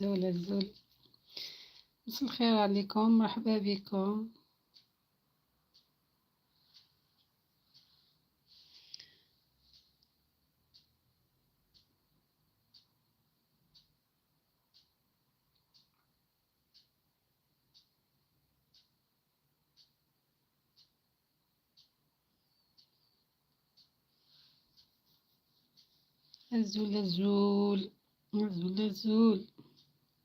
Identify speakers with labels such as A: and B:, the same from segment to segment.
A: زول الزول. مساء الخير عليكم، مرحبا بكم. الزول الزول الزول الزول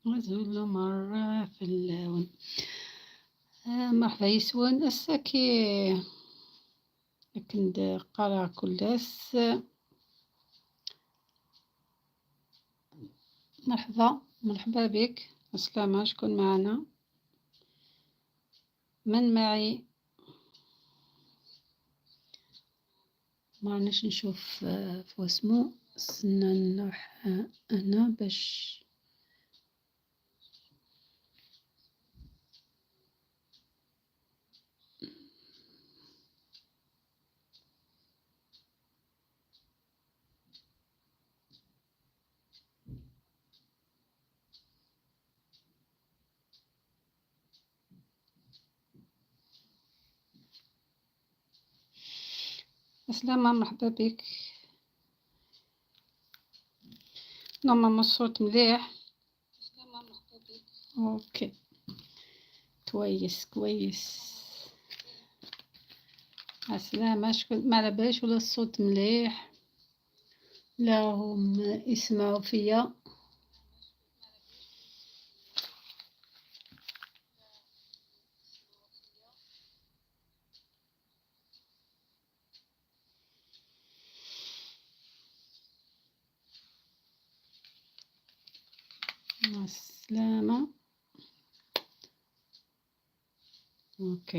A: الزول مرة في اللون. مرحبا يسون الساكي كنت قرا كلاس. مرحبا مرحبا بك، السلامة. شكون معنا؟ من معي؟ ما رانيش نشوف في واسمو. استنى نروح هنا باش السلامة. مرحبا بك. normalement الصوت مليح. OK كويس كويس. السلامة. شكون ما على باليش ولا الصوت مليح؟ لا هم يسمعوا فيا. مع السلامة. OK.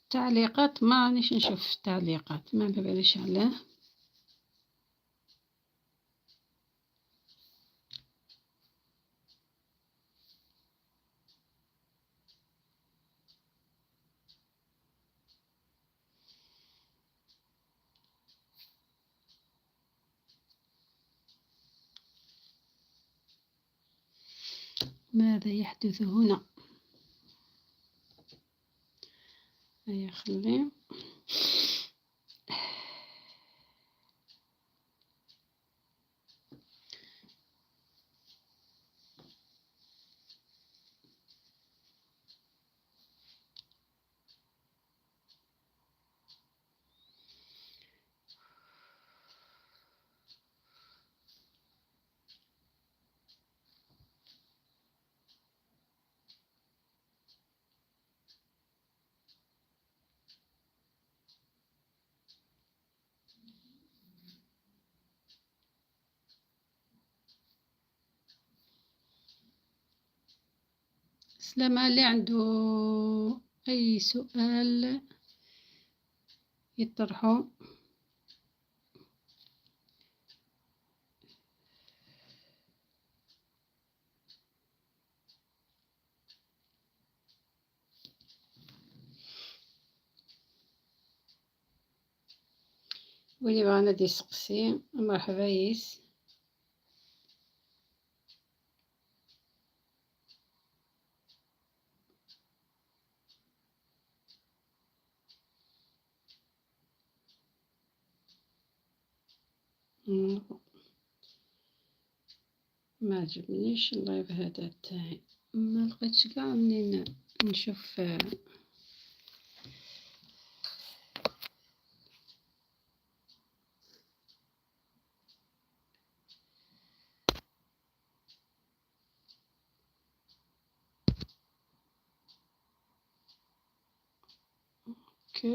A: تعليقات ما رانيش نشوف التعليقات، ما على باليش علاه. ماذا يحدث هنا؟ هيا خلي سلامة. اللي عنده أي سؤال يطرحه. واللي بغانا يسقسي مرحبا يس. ما عجبنيش ال live هذا تاعي، ما لقيتش كاع منين نشوف. OK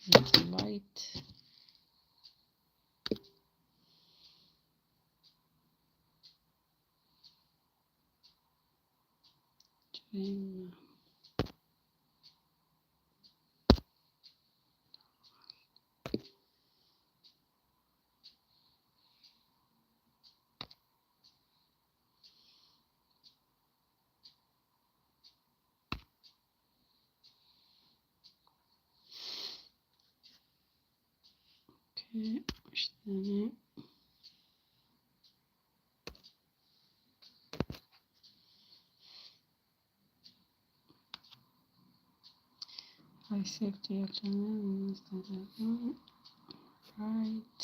A: Light. Dream. Okay، وش ثاني؟ I saved your channel. Right.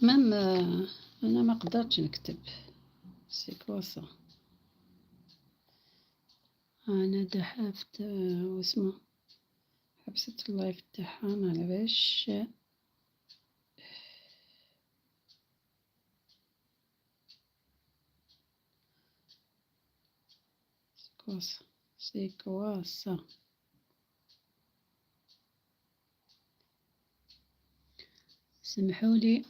A: Même انا ما قدرتش نكتب، c'est quoi ça؟ انا دحفت واسمه حبست ال live تاعها، ما على باليش. C'est quoi ça؟ C'est quoi ça؟ سمحولي،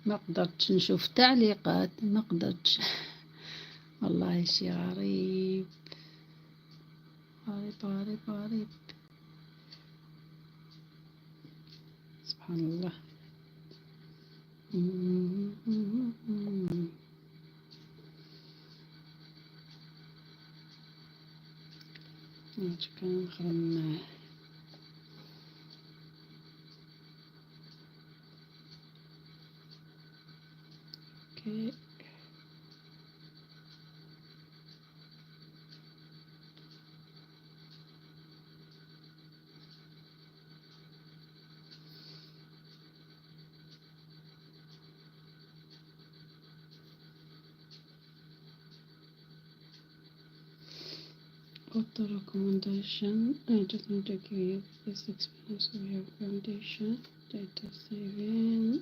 A: ما قدرتش نشوف تعليقات، ما قدرتش والله، شي غريب غريب غريب غريب، سبحان الله. كنخدم. Okay. Auto recommendation. I just need to give you this experience of your foundation data saving.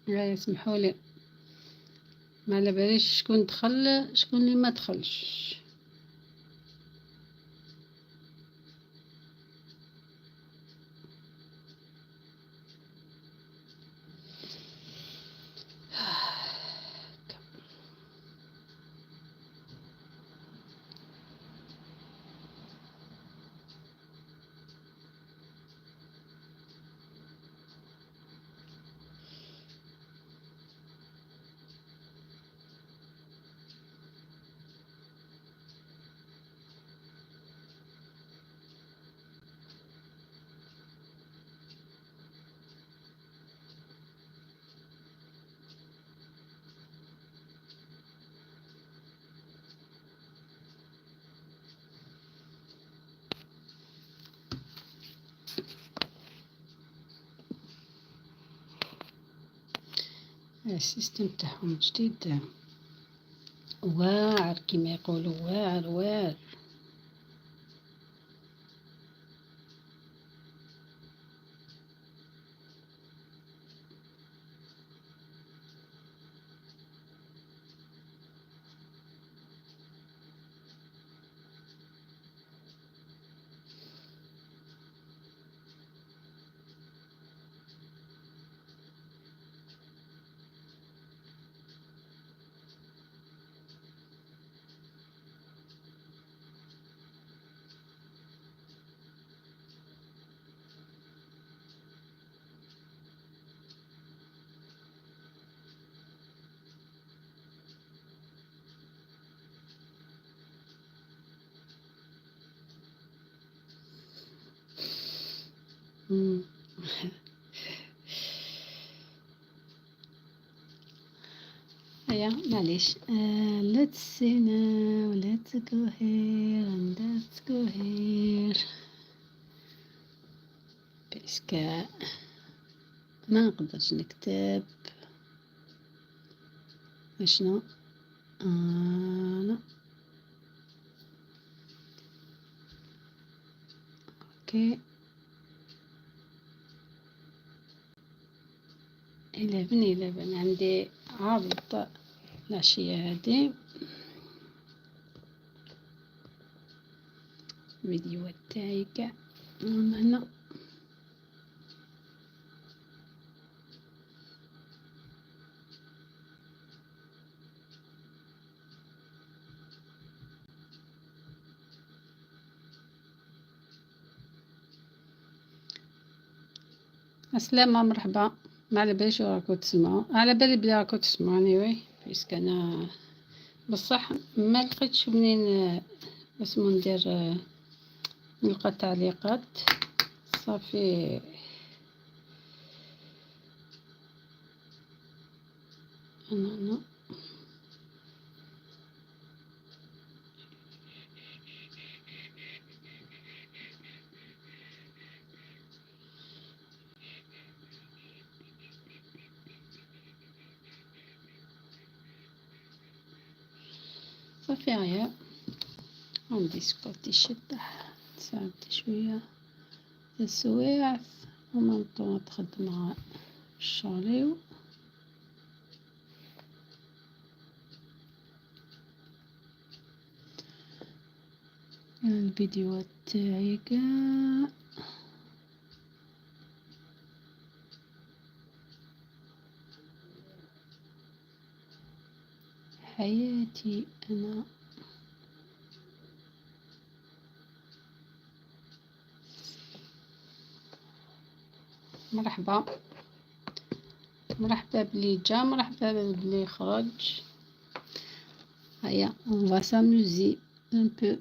A: لا، يسمحوا لي، ما على باليش شكون دخل، شكون اللي ما دخلش. ال système تاعهم جديد واعر، كما يقولوا واعر واعر. هيا معليش، let's see now، let's go here and let's go here، parce que ما نقدرش نكتب. شنو انا okay 11:11 عندي عرض العشية هادي الفيديوهات تاعي كاع هنا. السلامة مرحبا. ما على باليش راكو تسمعوا، على بالي بلي راكو تسمعوا anyway puisque انا بصح ما لقيتش منين اسمو ندير نلقى تعليقات صافي. انا صافي هيا عندي سكوتي شدح تساعدتي شوية السوايع ومن تخدم الشغليو. الفيديوهات تاعي كاع حياتي أنا. مرحبا مرحبا بلي جا، مرحبا بلي خرج. هيا on va s'amuser un peu.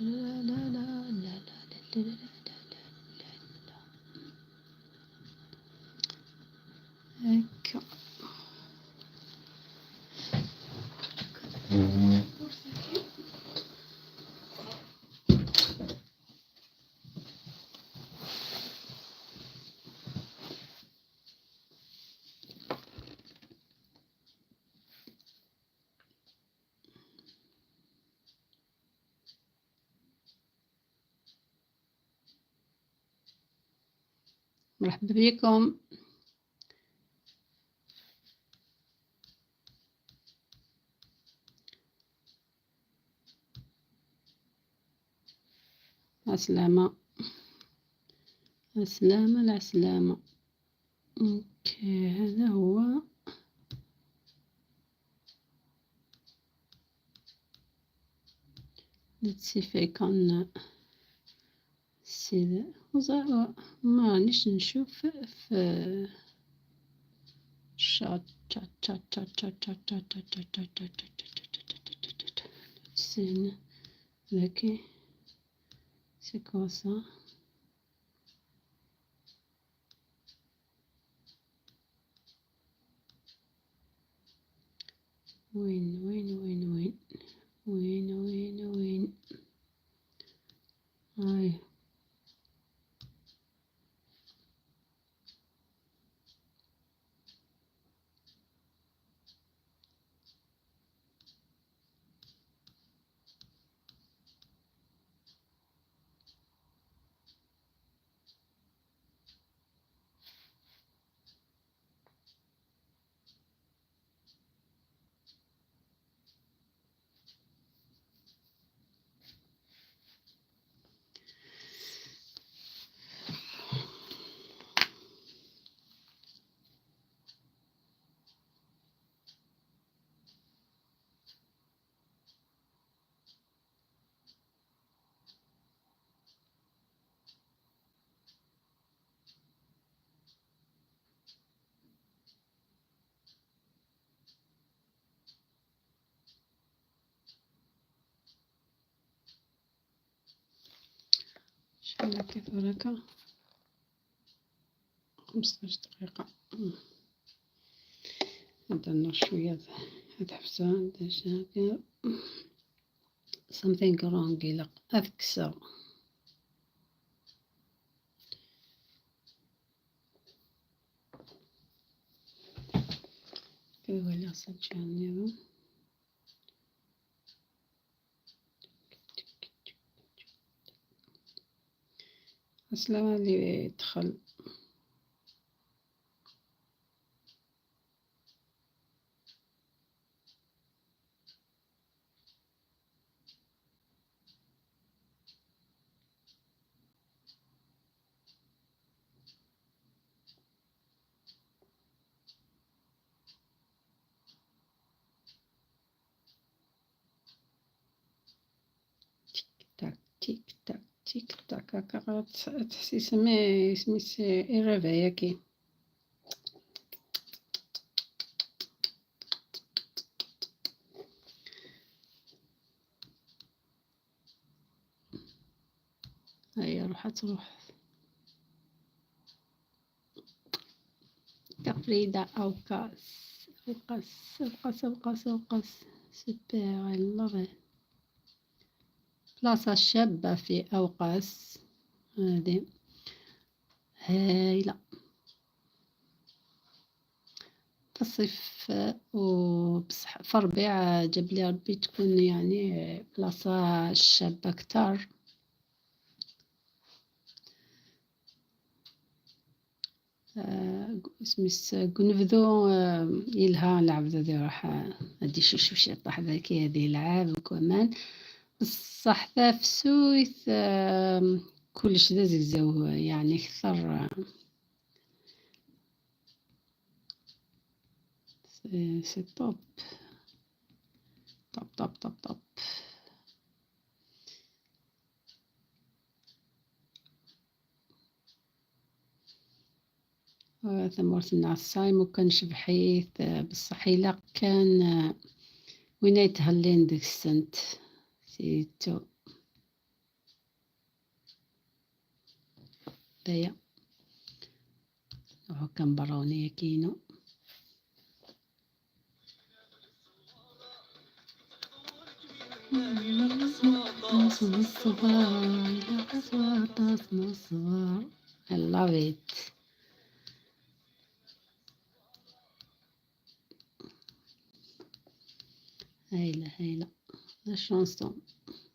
A: لا لا لا لا لا لا لا لا هكا. مرحبا بكم. السلامة السلامة السلامة. okay هذا هو. Let's see if I can see the ما رانيش نشوف في chat chat chat chat chat chat chat chat chat chat chat chat chat chat. Okay, c'est quoi ça? وين وين وين وين وين وين وين هاي. شحال كيف هكا 15 دقيقة. هذا شوية هاد حفصة something wrong إلا أذكسر. ولا صدق. السلامة اللي دخل. تيك تاك تيك تاك تيك تاك، هكا تحسي سمي سميت يرافايا كي. هيا روح تروح تفريدة أوقاس أوقاس أوقاس أوقاس أوقاس، super، I love it. بلاصة شابة في أوقاس هذه هايلة في الصيف وبصح في الربيع جاب لي ربي تكون يعني بلاصة شابة كتر. سميت قنفذو يلها العبد هذي راح هادي شو شو طاح ذاكي هذه العاب وكمان بصح ذا في سويث كلش ذا زيزاو يعني كثر. c'est top top top top top. ثمورت العصايم وكان شبحيث بصح إلا كان وين يتهلين ديك السنت سيتو دايا نروحو كان برونية كينو. I love it. هايلة هايلة la chanson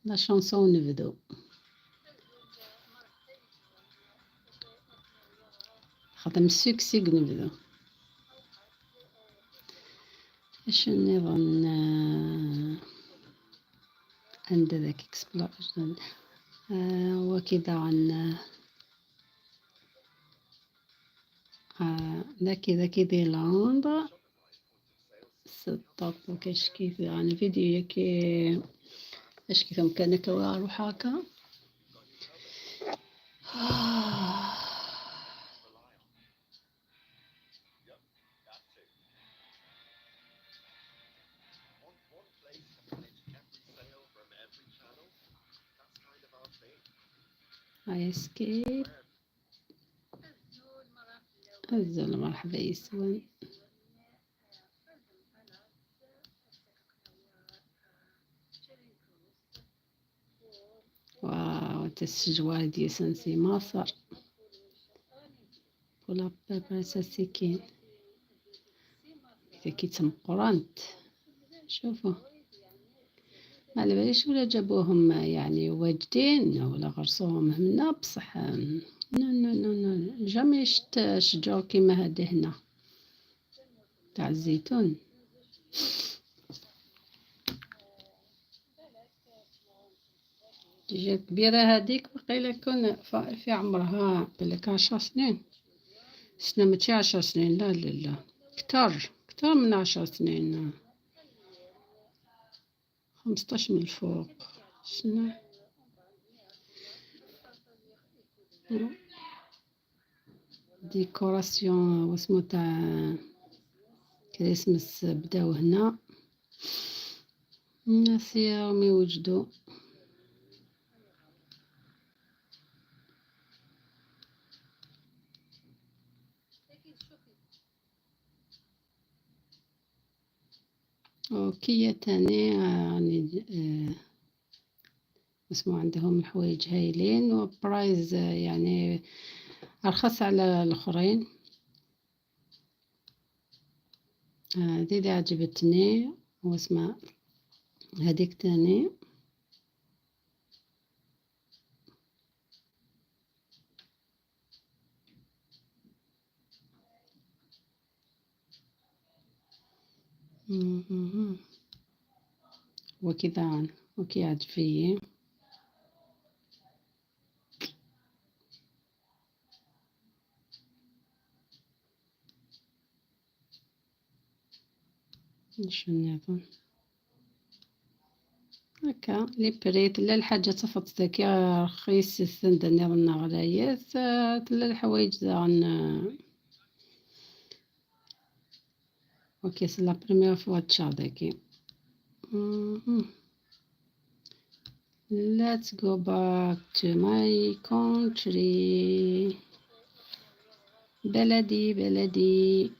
A: la chanson. نبدو خدم succès نبدو. اش النظام عند ذاك explore وكذا عن ذاكي ذاكي دي لوندر stop. وكاش كيف يعني فيديو كي اش كيف امكانك اروح هكا. هاي skip. الزلمة مرحبا يسوان. واو تسجوار دي سنسي مصر ولا بابا سكين إذا كي تمقرنت. شوفوا ما على باليش ولا جابوهم يعني واجدين ولا غرسوهم هنا، بصح non non non non jamais شت شجر كيما هادي هنا تاع الزيتون. déjà كبيرة هاديك باقي كون في عمرها بالك 10 سنين، سنة ماشي 10 سنين، لا لا لا كتر كتر من 10 سنين، 15 من الفوق سنة. décoration واسمو تاع كريسماس بداو هنا الناس راهم يوجدو. وكيا تاني راني اسمو عندهم الحوايج هايلين و price يعني أرخص على الآخرين. هذه اللي عجبتني واسمها هذيك تاني. وكذا وكي عجبني. شنو هكا les prix تلا الحاجة تفط ذاك رخيص السند نظن غلايات تلا الحوايج داغن. OK c'est la première fois تشا داكي. Let's go back to my country. بلدي بلدي.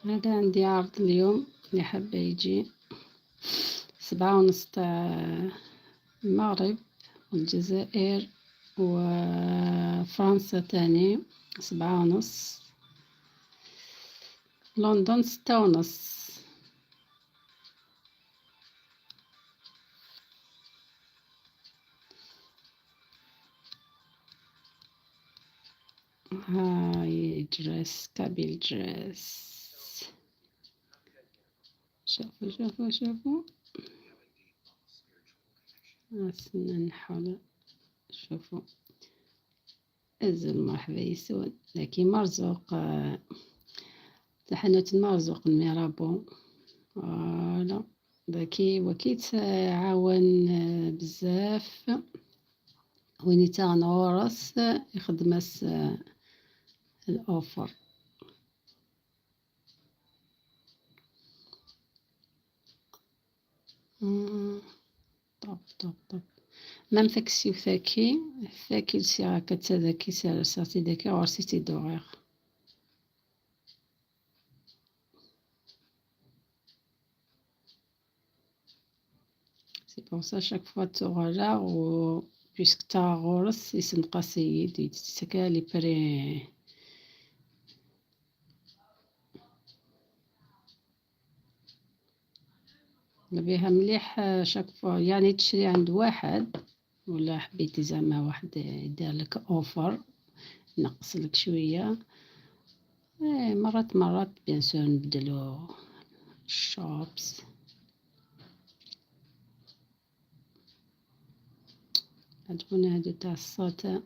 A: هذا عندي عرض اليوم اللي حابة يجي 7:30 تاع المغرب والجزائر وفرنسا تاني 7:30، لندن 6:30. هاي dress Kabyle dress. شوفوا شوفوا شوفوا، استنى نحاول. شوفوا الزل مرحبا يسون لكن مرزوق تحنوت المرزوق الميرابو voilà ذكي وكيت عاون بزاف وين تانورس يخدمس ال offre. طب طب طب même ثاكسي وثاكي ثاكي لسي هاكا تا ذاكي سارتي ذاكي غورسيتي دوغيغ. c'est pour ça chaque fois تغلا و puisque تا غورس يسنقاسيد يتسكا les prix. بها مليح chaque fois يعني تشري عند واحد ولا حبيتي زعما واحد يدير لك offre ينقص لك شويه. مرات مرات bien sûr نبدلو ال shops. عجبوني هادو تاع الساتا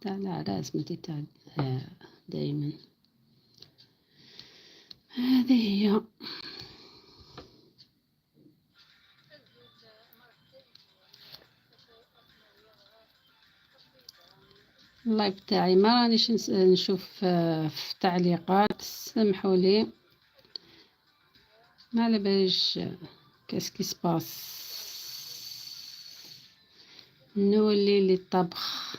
A: تاع العراس ماشي تاع دايما. هذه هي. ال live تاعي ما رانيش نشوف في تعليقات، سمحوا لي ما على باليش qu'est-ce qui se passe. نولي للطبخ.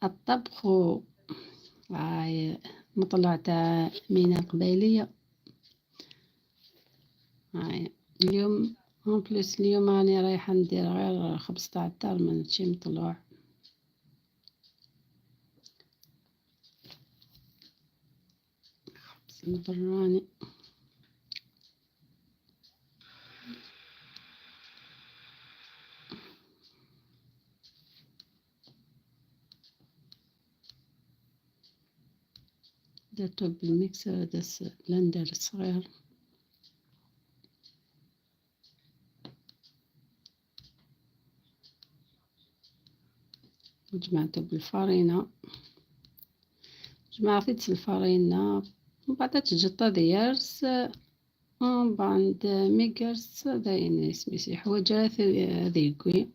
A: الطبخ هاي مطلع تاع مينا القبيلية. هاي اليوم en plus اليوم راني رايحة ندير غير خبز تاع الدار ما نمشي مطلوع. خبز البراني. درتو بال mixeur هذا blender صغير. وجمعته بالفرينة، جمعت الفرينة ومن بعد تجطا ديارس ومن بعد ميكرس داين سميتي حوايج هذيكوي.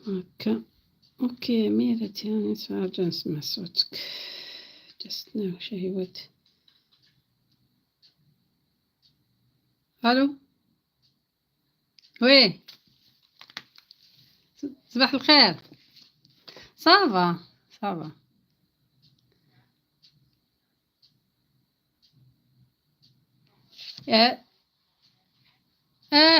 A: هكا OK ميرتي راني نتفرج نسمع صوتك. just now شهوات. الو oui صباح الخير. ça va ça va.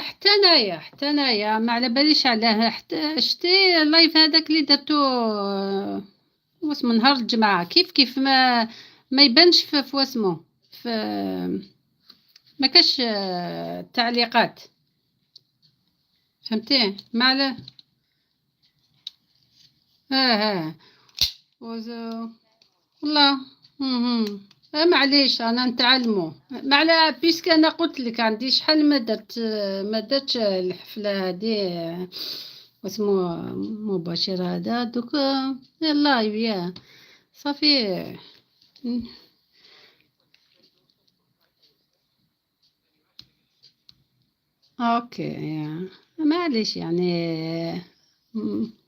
A: حتى انايا حتى انايا ما على باليش علاه. حتى شتي ال live هذاك اللي درتو واسمو نهار الجمعة كيف كيف ما يبانش في واسمو في ما كاش تعليقات. فهمتي ما على اه اه وز... والله معليش انا نتعلمو ما على puisque انا قلت لك عندي شحال ما درتش الحفله هذه واسمو مباشر هذا دوك live يا صافي. OK يا معليش يعني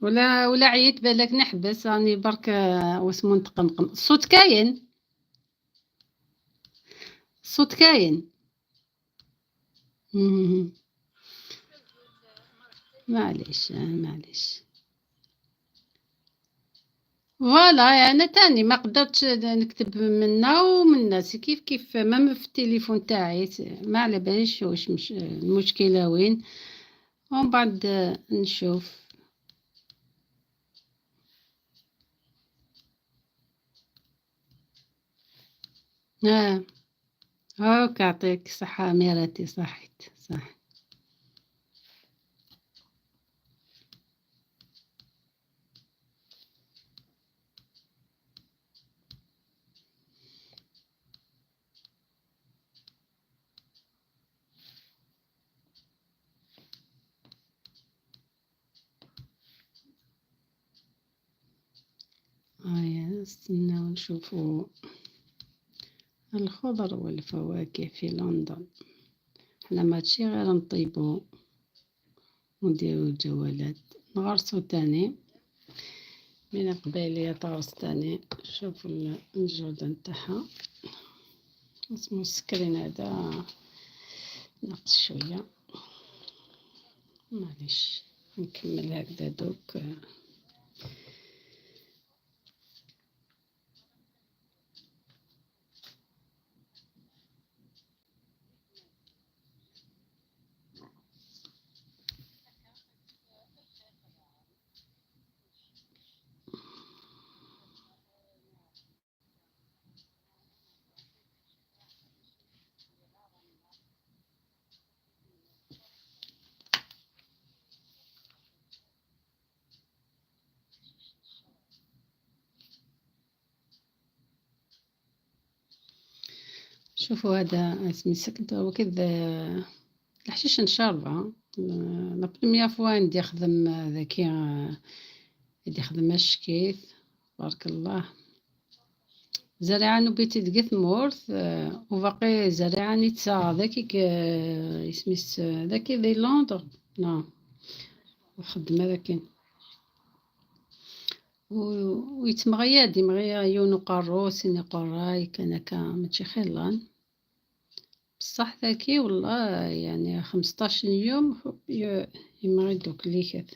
A: ولا عييت بالك نحبس راني برك واسمو نتقمقم. الصوت كاين، الصوت كاين. مم. معليش معليش voilà. انا تاني ما قدرتش نكتب منا ومنا، c'est كيف كيف même في التليفون تاعي ما على باليش واش مش المشكله وين، ومن بعد نشوف. اه OK يعطيك الصحة أميرتي، صحيت صح. هيا نستناو نشوفو الخضر والفواكه في لندن. حنا ماشي غير نطيبو ونديرو الجولات، نغرسو تاني من القبايلية تغرس تاني. شوفوا ال jardin تاعها اسمو ال screen هذا ناقص شوية، معليش نكمل هكذا دوك. شوفوا هذا اسمي سكنت هو كذا الحشيش نشربه la première fois عندي يخدم ذاكي يخدم الشكيث بارك الله. زريعة نبيتي دقيت مورث وباقي زريعة نيتسا ذاكي اسميس ذاكي ذي لندن نعم وخدم هذاكي ويتمغيا يمغيا يونو قاروس إني قراي كان كا ماشي خيلان بصح ذاكي والله يعني 15 يوم يمغي دوك ليكات.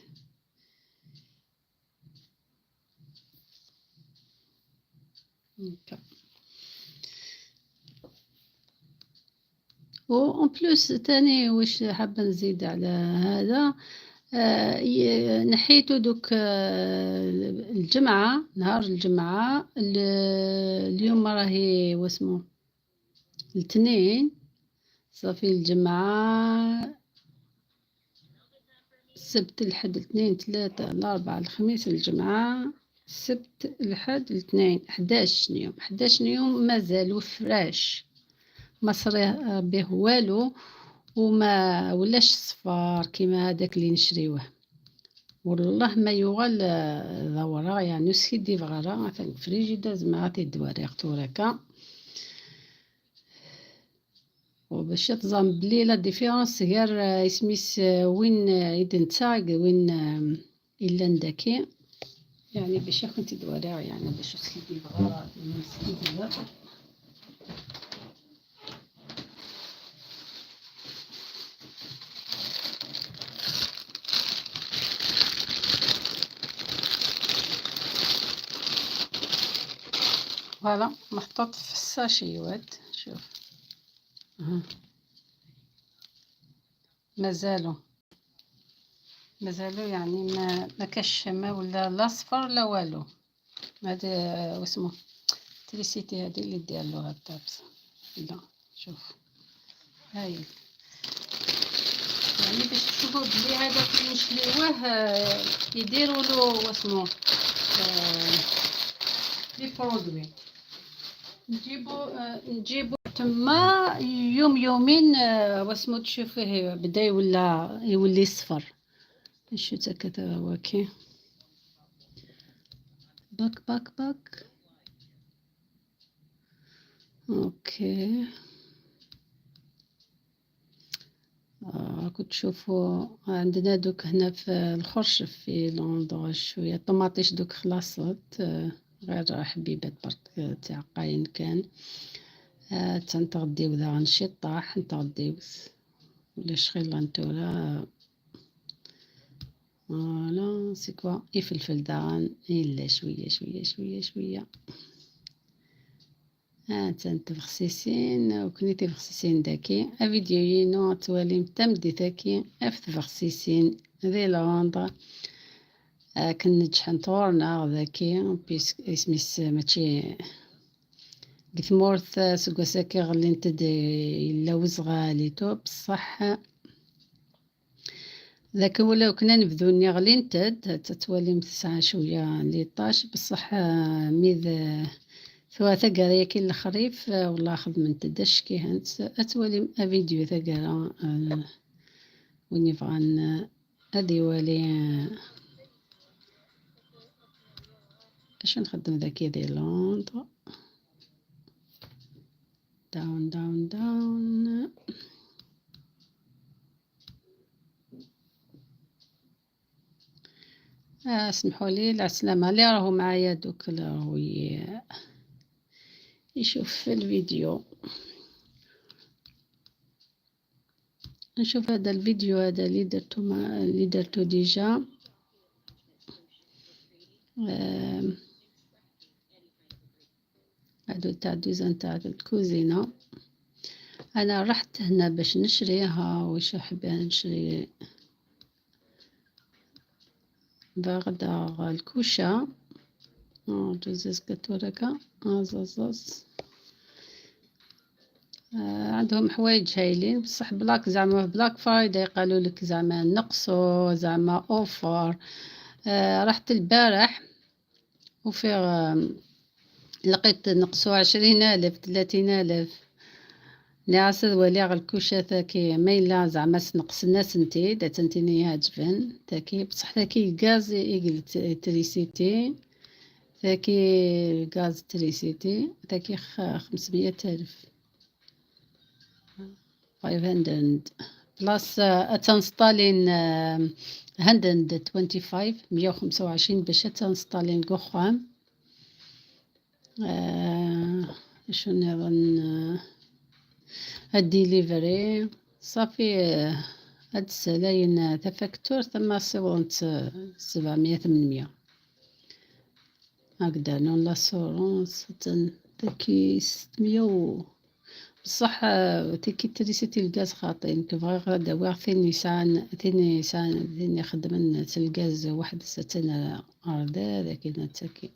A: و en plus تاني واش حابه نزيد على هذا، نحيتو دوك الجمعة، نهار الجمعة اليوم راهي واسمو الاثنين، صافي الجمعة السبت الحد الاثنين ثلاثة الأربعة الخميس الجمعة السبت الحد الاثنين 11 يوم، 11 يوم مازالو fraîche ما صري به والو وما ولاش صفار كيما هذاك اللي نشريوه، والله ما يغال ضورا يعني سيدي فغرا مثلا فريجيدا زعما غادي دواريق توراكا وباش تزام بلي la différence غير اسميس وين يدنتا وين الا نداكي يعني باش كنت دواريق يعني باش سيدي فغرا سيدي فغرا. voilà محطوط في الساشيوات. شوف مازالو يعني ما كاش ما ولا لا صفر لا والو. هذا واسمو تريسيتي هذه اللي دير له هكا بصح لا شوف هاي يعني باش تشوفوا بلي هذاك اللي نشريوه يديروا له واسمو les produits. نجيبو تما يوم يومين واسمو تشوفيه بدا يولا يولي صفر. شو تكذا وكي باك باك باك. okay راكو تشوفوا عندنا دوك هنا في الخرشف في لندن شوية طوماطيش دوك خلصت، غير حبيبات برك تاع قاين كان. تنتغديو ذا غنشي طاح نتغديو ولا شغيل نتولا voilà c'est quoi يفلفل دان الا شوية شوية شوية شوية. تنتفخسيسين وكني تفخسيسين داكي فيديو ينو توالي متمدي تاكي اف تفخسيسين ذي لوندر. كنجح نطورنا ذاكي بيسك اسميس ماشي قثمورث سكوساكي غلي نتدي إلا وزغالي تو بصح ذاك ولاو كنا نبدو نغلي نتد تتولي تسعة شوية ليطاش بصح ميذ ثوا ثقاريا كي الخريف والله خدمة نتدش كي هانت أتولي فيديو ثقارا وين يبغى هذي والي اش نخدم ذاك دي لوندر down down down. اسمحوا لي العسلامة اللي راهو معايا دوك راهو يشوف في الفيديو. نشوف هذا الفيديو هذا اللي درتو اللي درتو déjà. هادو تاع دوزان تاع الكوزينة. أنا رحت هنا باش نشريها واش حابة نشري بغدا الكوشة دوزاز كتوركا زازاز. عندهم حوايج هايلين بصح Black زعما Black Friday قالوا لك زعما نقصوا زعما offre. رحت البارح وفي لقيت نقصوا 20,000 30,000 لعسد ولي غ الكوشة تاكي ميلا زعما نقص الناس نتي دا تنتيني هاجفن تاكي بصح تاكي غاز يقل تريسيتي تاكي غاز تريسيتي تاكي 500,000 500 plus تنستالين 125 125 باش تنستالين كوخام. شنو نظن الديليفري صافي. هاد السلاين تفاكتور ثم صورت 700 800 هكذا non l'assurance تاكي 600 و بصح تيكي تريسيتي الغاز خاطئ كيف غير دواء ثاني ساعة ثاني ساعة ثاني خدمن الغاز واحد ستنا أردا لكن تاكي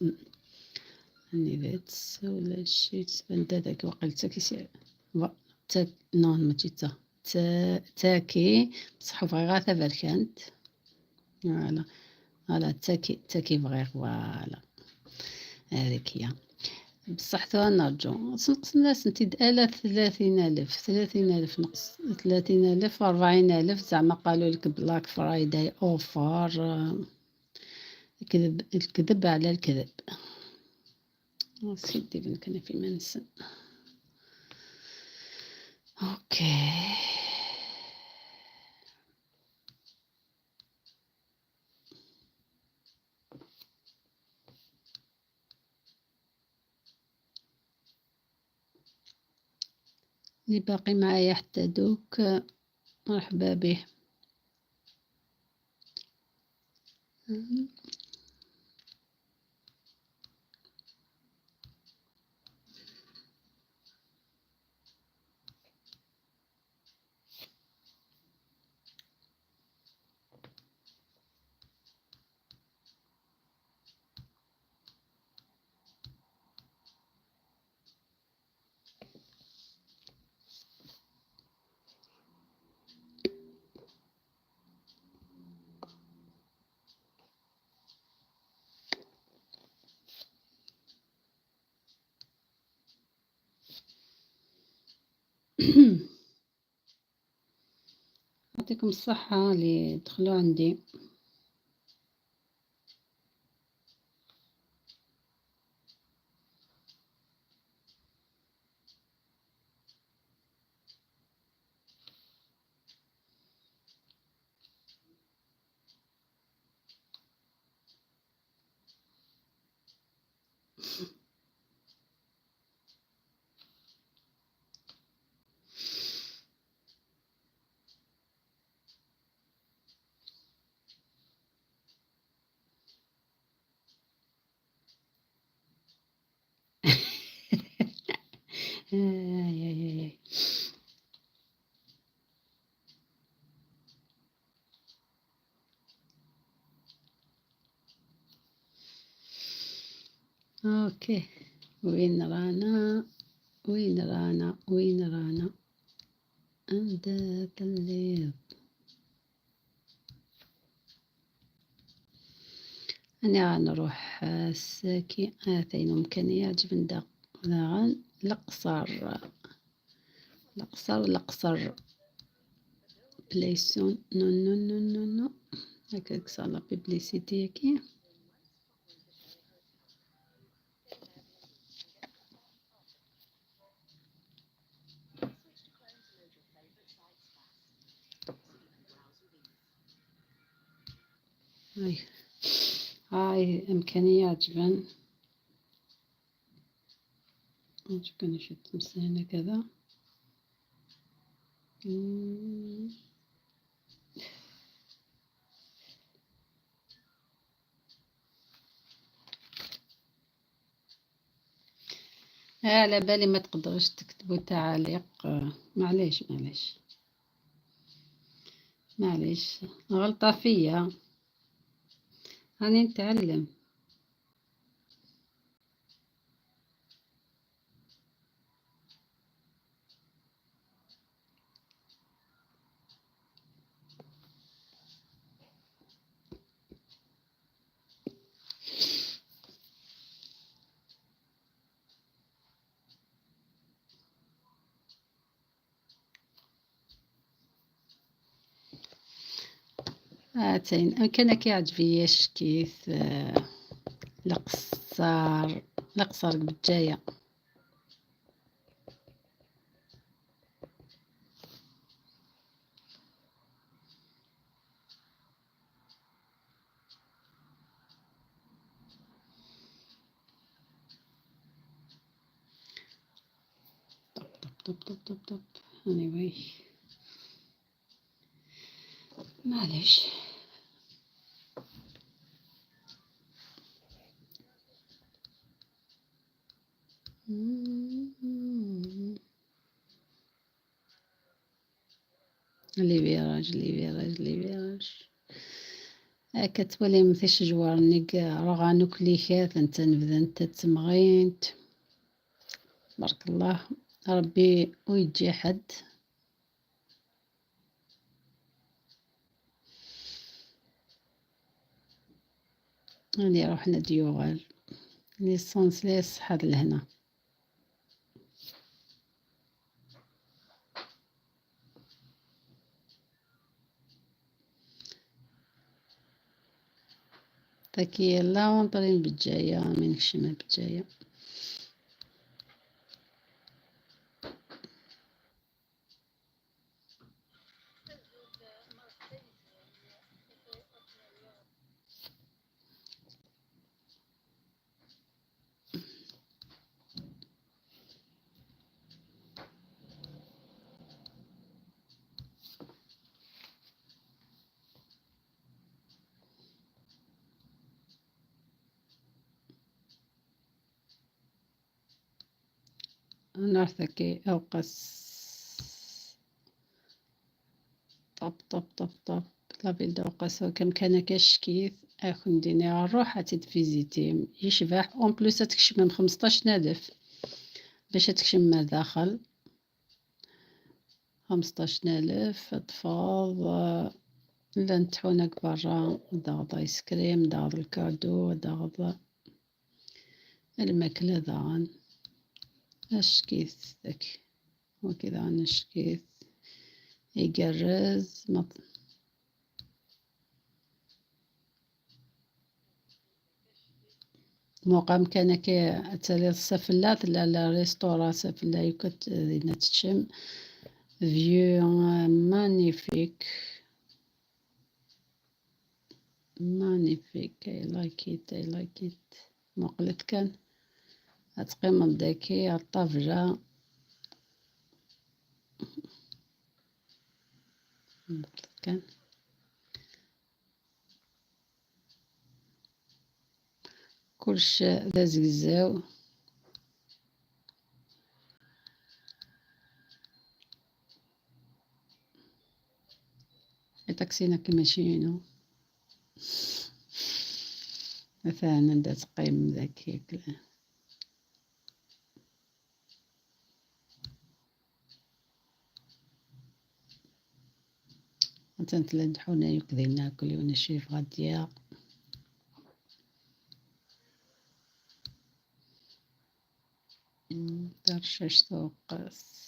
A: اني ذات ولا شي تبان داك وقيل تاكي سي تا non ماشي تا تاكي بصح بغي غا تبركانت voilà voilà تاكي تاكي بغي voilà هذيك هي. بصح تا نرجو نقص الناس نتي آلاف 30,000 30,000 نقص 30,000 40,000 زعما قالوا لك Black Friday offer. الكذب الكذب على الكذب. سيدي بنك انا في منسن. okay اللي باقي معايا حتى دوك مرحبا به. يعطيكم الصحة اللي دخلوا عندي. آي آي آي. OK، وين رانا وين رانا وين رانا؟ عند الليل. أنا غنروح الساكي هاتين إمكانية جبن دا القصر القصر القصر بلايسون. non non non non non، هكاك صار la publicité كي. هاي هاي إمكانيات جبن عجبني شو تمسينا كذا. على بالي ما تقدروش تكتبوا تعاليق، معليش معليش معليش، غلطة فيا، راني نتعلم. هاتين كان كيعجبني كيف القصار القصار بالجاية. طب طب طب طب طب طب anyway معليش. les virages les virages les virages كتولي مثل جوار نيك راه كليكات انت نبدا انت تمغينت. بارك الله ربي ويجي حد. راني روحنا ديوغال l'essence لي صحة لهنا. تاكي لا ونطرين بالجاية من كشمة بالجاية. نرثكي أوقس طب طب طب طب la ville d'Aokas كم كان كشكيث اخن ديني روح تفيزيتي يشبح en plus تكشم من 15,000 باش تكشم من داخل 15,000 تفاض لا نتحونك برا داغ ايس كريم داغ ال cadeau داغ الماكلة داغن اش كيف ذاك. وكذا نشكيت يقرز موقع كان كي تالي السفلة لا لا ريستورا سفلة يكت تشم vue magnifique magnifique I like it I like it. مقلت كان تقيم داكي الطفجة مقلت كان كلش ذا زقزاو. تاكسينا كيما شينو مثلا عندها تقيم ذاك مثلا تلدحونا يكذي ناكل ونشري غادية درشاش توقس.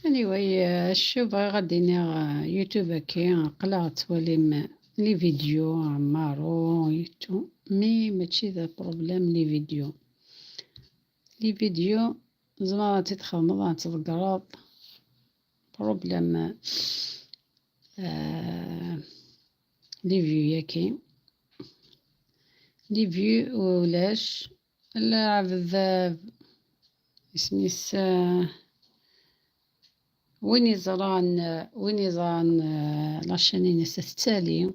A: Anyway شوف غادي يوتيوب كي قلا تولي les vidéos عمارو يوتيوب mais ماشي ذا problème les vidéos les vidéos زعما تتخدم تتقرض problème les vues ياكي les vues ولاش العبد اسميس وين يزران وين يزران la chaîne تتالي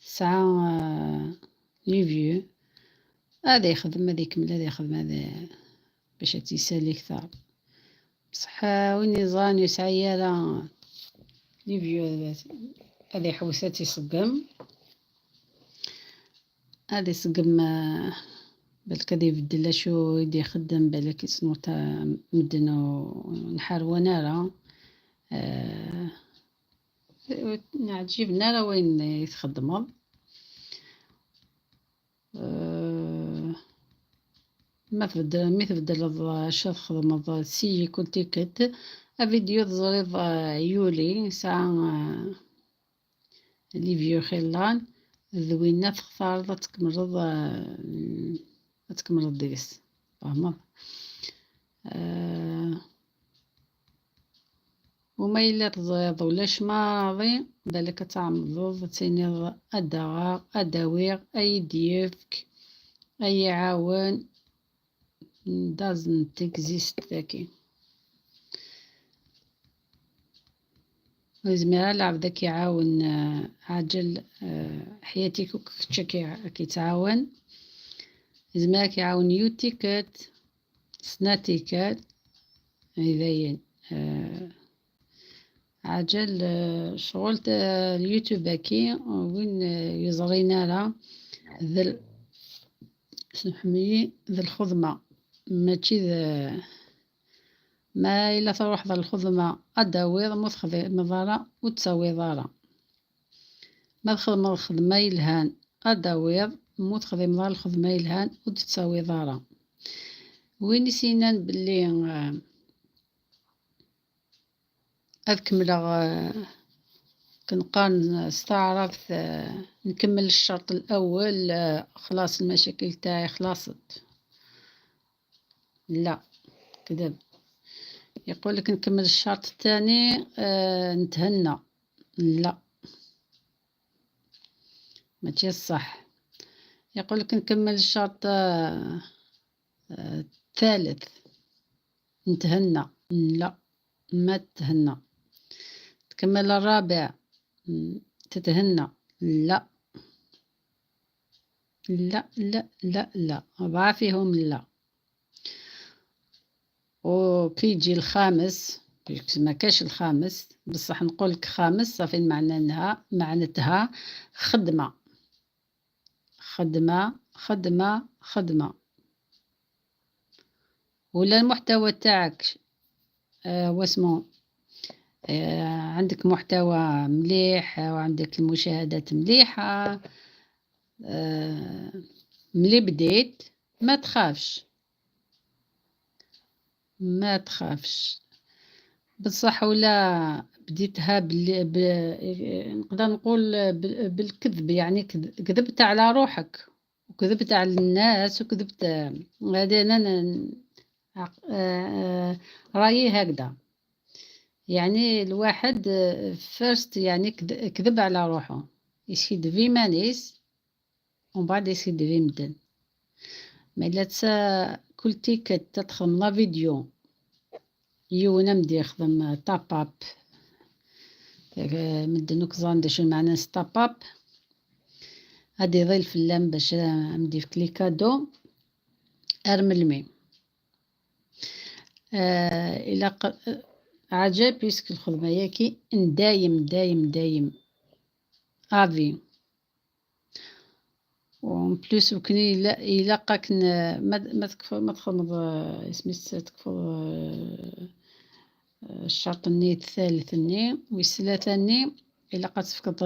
A: تسعة les vues هذا يخدم هذا يكمل هذا يخدم هذا باش تيسالي كثر. بصح وين يزران يسعى راه les vues هذا يحوس تيصقم هذا يصقم بالك هذا يبدل شو يدي يخدم بالك يصنو تا مدنو نحارو راه نعجبنا راه وين يتخدموا. ما تبدل مي تبدل اش تخدم سي كل تيكت فيديو تزريض يولي ساعة les vues خلان ذوينا تختار تكمل تكمل ديس فاهمة. وما إلا تزريض ولاش ماضي بالك تعمض تينيض أدغا أداويغ أي ديفك أي عاون doesn't exist ذاكي وزميرة لعب ذاك يعاون عاجل حياتي كوكتشا كيتعاون زميرة كيعاون يو تيكت سنا تيكت إذاين عجل شغل اليوتيوب كي وين يزرينا راه ذل سمحمي ذا الخدمة ماشي ذا ما إلا تروح ذا الخدمة أداويض مو تخدم ضارة وتساوي ضارة ما تخدم الخدمة يلهان أداويض مو تخدم ضار الخدمة يلهان وتساوي ضارة. وين سينان باللي أكمل كنقارن استعرفت نكمل الشرط الأول خلاص المشاكل تاعي خلاصت. لا كذب يقول لك نكمل الشرط الثاني نتهنى. لا ماشي الصح. يقول لك نكمل الشرط الثالث نتهنى. لا ما تهنى. تكمل الرابع تتهنى. لا لا لا لا لا، 4 فيهم لا. وكي يجي الخامس، ما كاش الخامس، بصح نقول لك خامس صافي معناتها خدمة خدمة خدمة خدمة. ولا المحتوى تاعك واسمو عندك محتوى مليح وعندك المشاهدات مليحة، ملي بديت ما تخافش، ما تخافش. بصح ولا بديتها نقدر نقول بالكذب، يعني كذبت على روحك وكذبت على الناس وكذبت. هذا أنا رأيي هكذا، يعني الواحد first يعني كذب على روحه، يسيد في مانيس ومن بعد يسيد في مدن. ما إلا كل تيكت تدخل la vidéo يونا مدي يخدم top up، مدنوك زان شو معنى top up، هادي يضيل في اللام باش مدي في les cadeaux ارملمي. الى عجب puisque الخدمة ياكي دايم دايم دايم à vie. و en plus وكني الا قاك ما تكفر ما تخدم اسمي تكفر الشرط الني الثالث الني والثلاثة الني إلا قد تفقد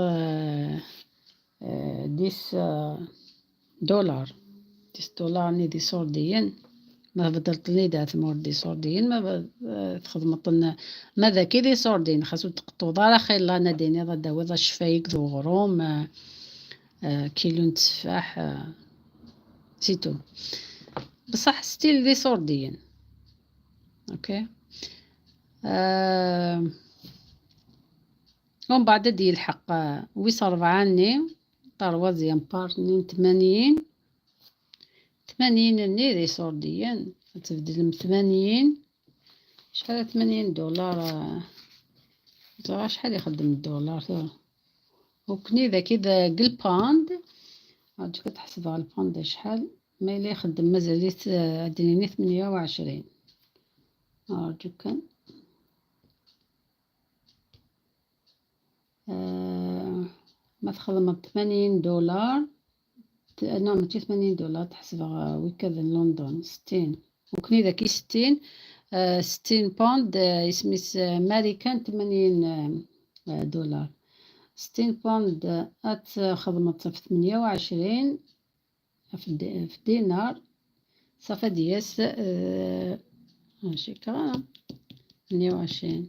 A: 10 دولار، 10 دولار ني دي سورديين ما بدلتني دا ثمور دي سورديين ما تخدمطن ماذا كي دي سوردين خاصو تقطو دارا خير لا ناديني غدا وضا شفايك ذو غروم كيلو تفاح c'est tout. بصح style دي سورديين OK. ومن بعد دي الحق ويس 4 ني troisième part ني 80 80 ني دي سورديين تبدل من 80 شحال 80 دولار زعما شحال يخدم الدولار وكني ذا كي قل pound عاد كتحسب على ال pound شحال ما إلا يخدم مازال عندني 28 أرجو كان ما تخدم 80 دولار نعم ماشي 80 دولار تحسب وكذا لندن 60 وكني ذا كي 60 60 pound يسميس ماريكان 80 دولار 60 pound ات خدمت في 28 في دينار صافي دياس ماشي كرا 28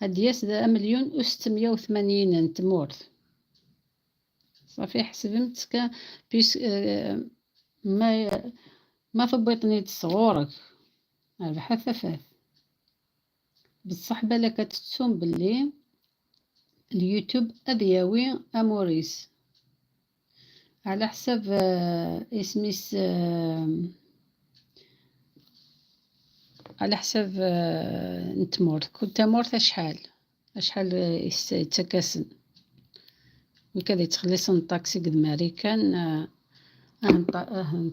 A: هادياس 1,680,000 نتمورث صافي حسبت puisque ما ثبطني تصغورك ربحة ثفاف. بصح بالك تتسوم باللي اليوتيوب أذياوي أموريس على حساب اسميس على حساب نتمورث كل تمورث شحال شحال يتكاسن وكذا يتخلصن طاكسي قد ماريكان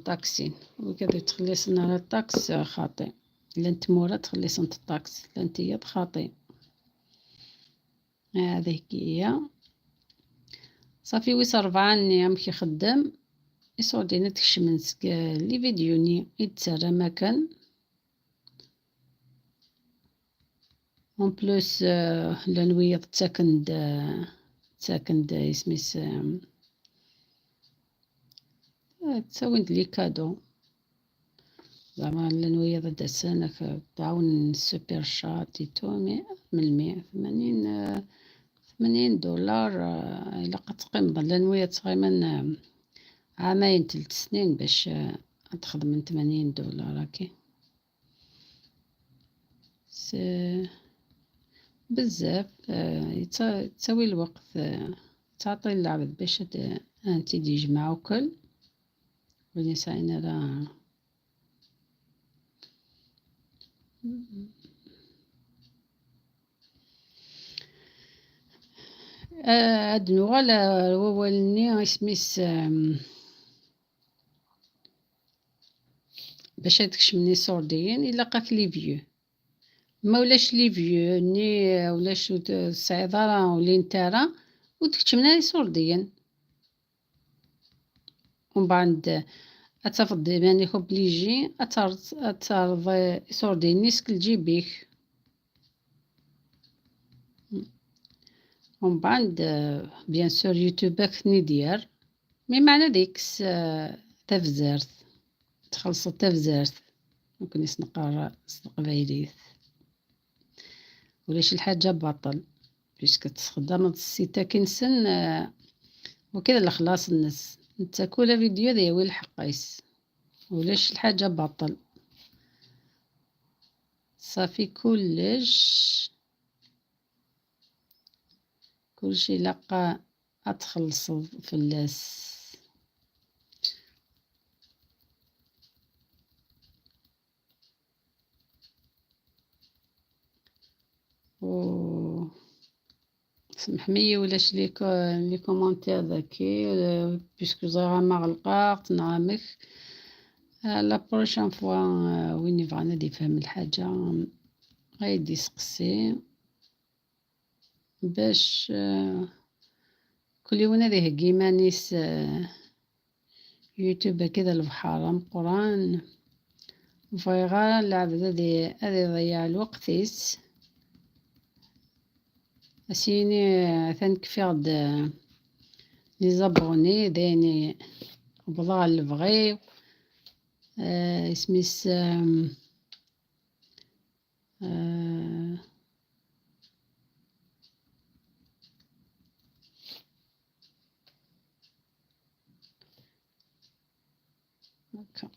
A: طاكسين وكذا يتخلصن على ال tax خاطئ لا نتمورا تخلصن ال tax لا نتيا خاطئ. هذه هي صافي ويس 4 ني ام كيخدم يصودينا تكشم les vidéos ني يتسرى مكان en plus لانويض تاكند اسميس تساويند les cadeaux زعما لانويض داسانك تعاون super chat et tout mais من المية 80 دولار إلا قد تقيم لانويض تقريبا عامين 3 سنين باش تخدم من 80 دولار هاكي بزاف. تساوي الوقت تعطي العبد باش انت يجمع وكل ولي ساينا راه هاد نوغال ووالني اسميس باش تكشمني صورديين إلا قاك les vues. ما ولاش les vues ني ولاش الصعيدة ولي نتارا وتكشمنا صورديين. ومن بعد أتفضل يعني obligé أترض صورديين نيسك لجيبيك. ومن بعد bien sûr يوتيوب كني ديار mais معنى ديكس تفزارت تخلص تفزارت ممكن نقرا قبايليت ولاش الحاجة باطل puisque تخدم ال site كنسن وكذا الخلاص الناس انت كل فيديو ذي الحقيس ولاش الحاجة باطل صافي. كلش كلشي لقى اتخلص فلاس. و سمحمي ولاش les commentaires ذاكي puisque زعما ما غلقات نعامك la prochaine fois وين يبغى نادي يفهم الحاجة غايدي يسقسي باش كل يوم هذه هكيمانيس يوتيوب كذا البحر قران فيغا العبد هذه يضيع الوقتيس اسيني ثان غد les abonnés دايني بضاع البغي اسميس هكا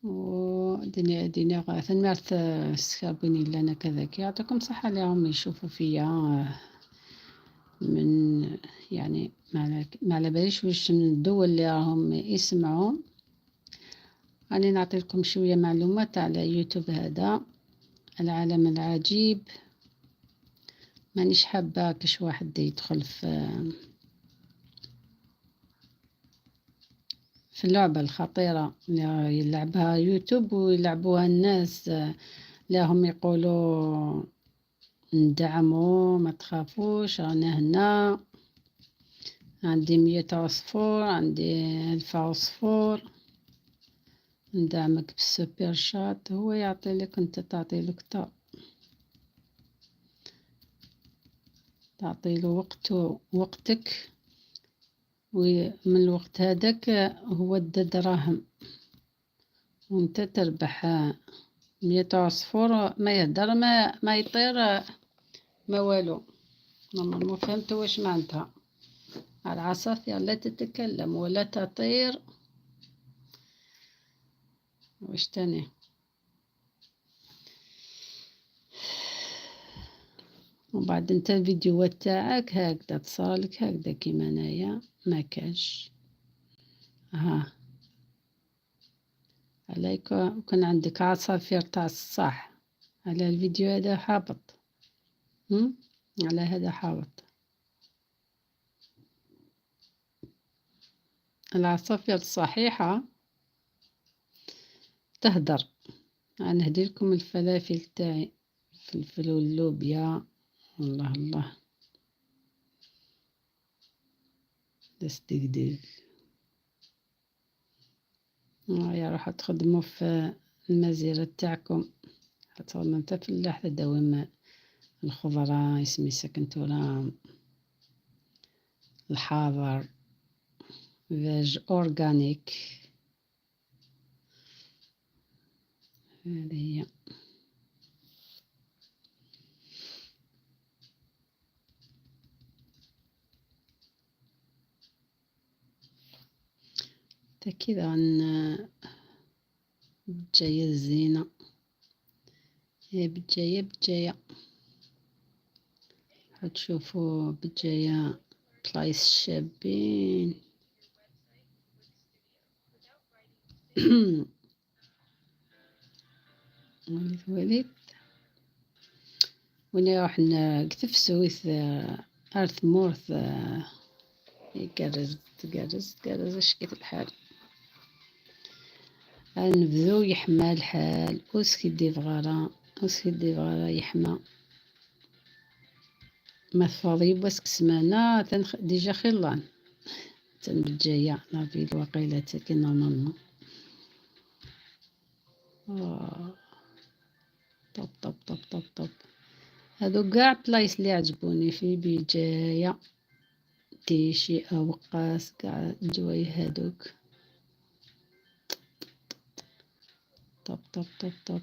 A: و دنيا دنيا ثنمارت سكابيني لنا كذاك يعطيكم صحة اللي يشوفوا فيا من يعني ما على باليش واش من الدول اللي راهم يسمعوا. راني نعطي لكم شوية معلومات على يوتيوب هذا العالم العجيب. مانيش حابة كش واحد يدخل في اللعبة الخطيرة اللي يلعبها يوتيوب ويلعبوها الناس اللي هم يقولوا ندعمو ما تخافوش رانا هنا، عندي 100 عصفور، عندي 1000 عصفور، ندعمك بال super chat. هو يعطي لك انت تعطي لك تعطي له وقته وقتك، ومن الوقت هذاك هو دا دراهم وانت تربح 100 عصفور. ما يهدر ما يطير ما والو. normalement فهمتوا واش معناتها. العصافير لا تتكلم ولا تطير. واش تاني؟ ومن بعد انت الفيديوهات تاعك هكذا تصالك هكذا كيما انايا ما كانش. ها عليك كان عندك عصافير تاع الصح على الفيديو هذا حابط، على هذا حابط. العصافير الصحيحة تهدر. نهدي لكم الفلافل تاعي، فلفل واللوبيا. الله الله داس دق. يا روحوا تخدموا في المزيرة تاعكم، حتى انت فلاح تداوم الخضرة اسمي سكنتورا الحاضر veg organique. هذه هي. كذا عن بجاية الزينة، يا بجاية بجاية. هتشوفوا بجاية بلايص شابين. وليت وليت وين يروح كتفسويث أرث مورث يقرز تقرز تقرز اشكيت الحال. نبدو يحمى الحال وسكي فغارا وسكي فغارا يحمى ما تفاضي بس سمانة déjà خلان تنبجاية la ville وقيلة تاكي normalement. top top top top top. هادو قاع بلايص اللي عجبوني في بجاية تيشي أوقاس قاع الجوايه هادوك top top top top.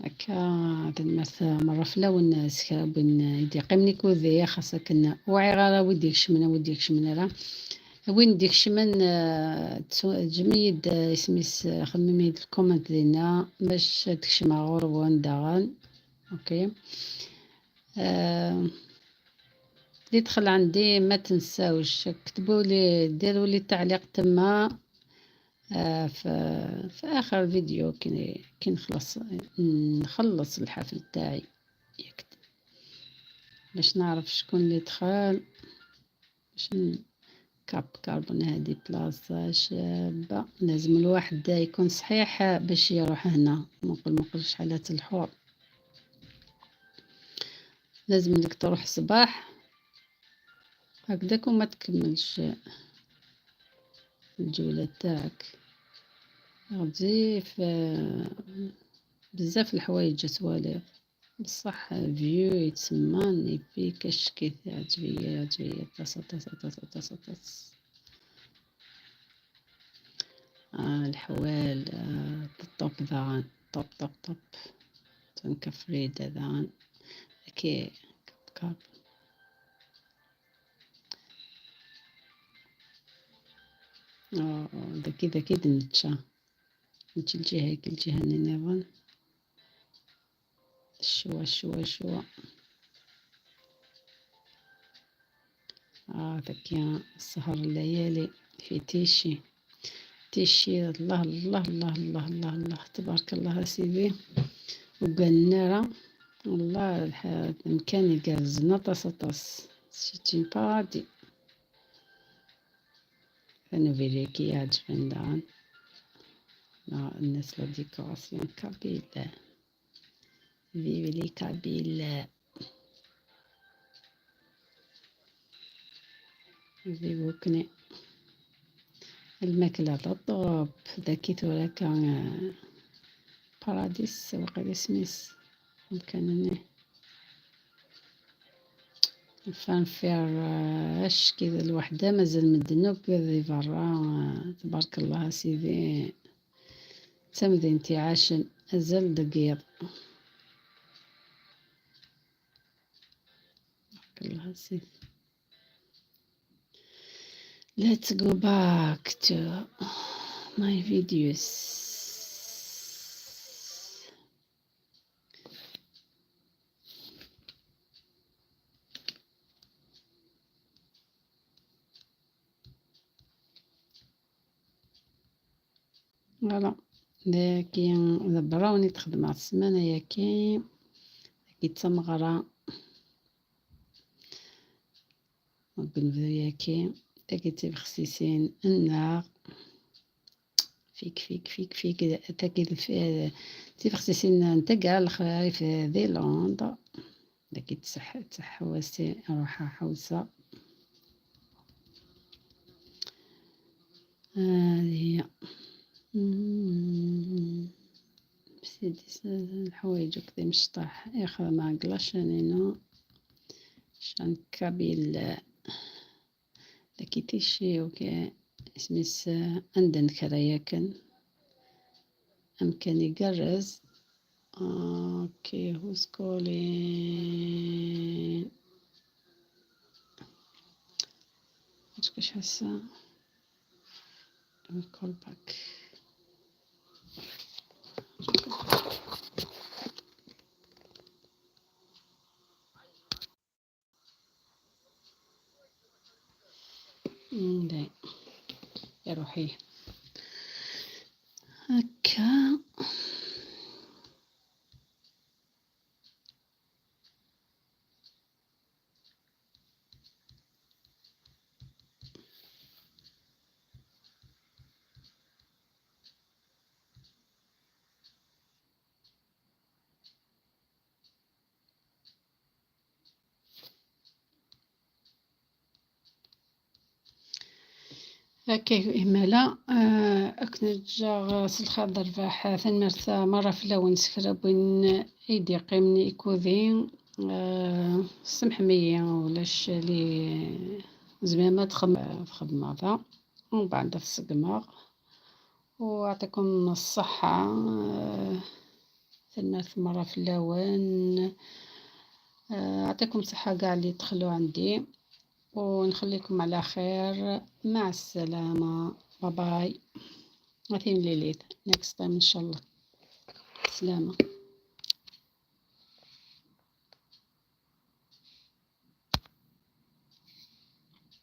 A: هكا تنمث مرة فلاون سكرا بين يدي قيمني كوذي خاصك وعي غارا وديك شمنا وديك شمنا راه وين ديك شمن جميد اسميس خممي ال comment ديالنا باش تكشم غور داغن. okay اللي دخل عندي ما تنساوش كتبوا لي ديروا لي تعليق تما في اخر فيديو كي نخلص الحفل تاعي باش نعرف شكون اللي دخل. باش كاب كاربون هذه بلاصة شابة لازم الواحد يكون صحيح باش يروح هنا. نقول ما نقولش حالات الحور لازم لك تروح الصباح هكذاك وما تكملش الجولة تاعك. غادي بزاف الحوايج توالي بصح vue يتسمى magnifique كي عجبية عجبية تص تص تص تص تص. الحوال top ذان top top top تنكفريد ذان كي كاب ذكي ذكي دنتشا نتشي الجهة كل جهة نيفون شوا شوا شوا. ذكي السهر الليالي في تيشي تيشي. الله الله الله الله الله الله تبارك الله سيدي وقالنا والله الامكان يقرزنا طاس طاس c'est un paradis. انا فيريكي يعجبني دان الناس la décoration kabyle vive les Kabyles vive كني الماكلة top ذاكيت ولا كان باراديس وقيلا سميس ممكن الفانفير اش كذا الوحدة مازال مدنوك ذي برا تبارك الله سيدي تمدينتي عاشن ازل دقيق تبارك الله سيدي. Let's go back to my videos. voilà ذاكي براوني تخدم السمانة ياكي كي تمغرا بنبدو ياكي تاكي تبخسيسين النار فيك فيك فيك فيك تاكي تبخسيسين نتا الخريف ذي لوند داكي تسح تحوسي روحها حوسة. هذه هي سيدي الحوايج وكذا مشطح ياخذ مع قلاشانينو شان كابيل داكي تيشي وكي اسميس عندن كراياكن امكن يقرز. okay who's calling كاش هسه call back. روحي هكا. هكا إمالا أكنجا سلخا ضرباح ثنمرت مرة فلاون سكرا بوين إيدي قيمني إكوذي سمحمية ولاش لي زمان ما تخدم هذا ومن بعد تسقمغ. ويعطيكم الصحة. ثنمرت مرة فلاون. يعطيكم الصحة قاع اللي دخلوا عندي، ونخليكم على خير. مع السلامة، bye bye. غادي نليليت next time إن شاء الله. سلامة.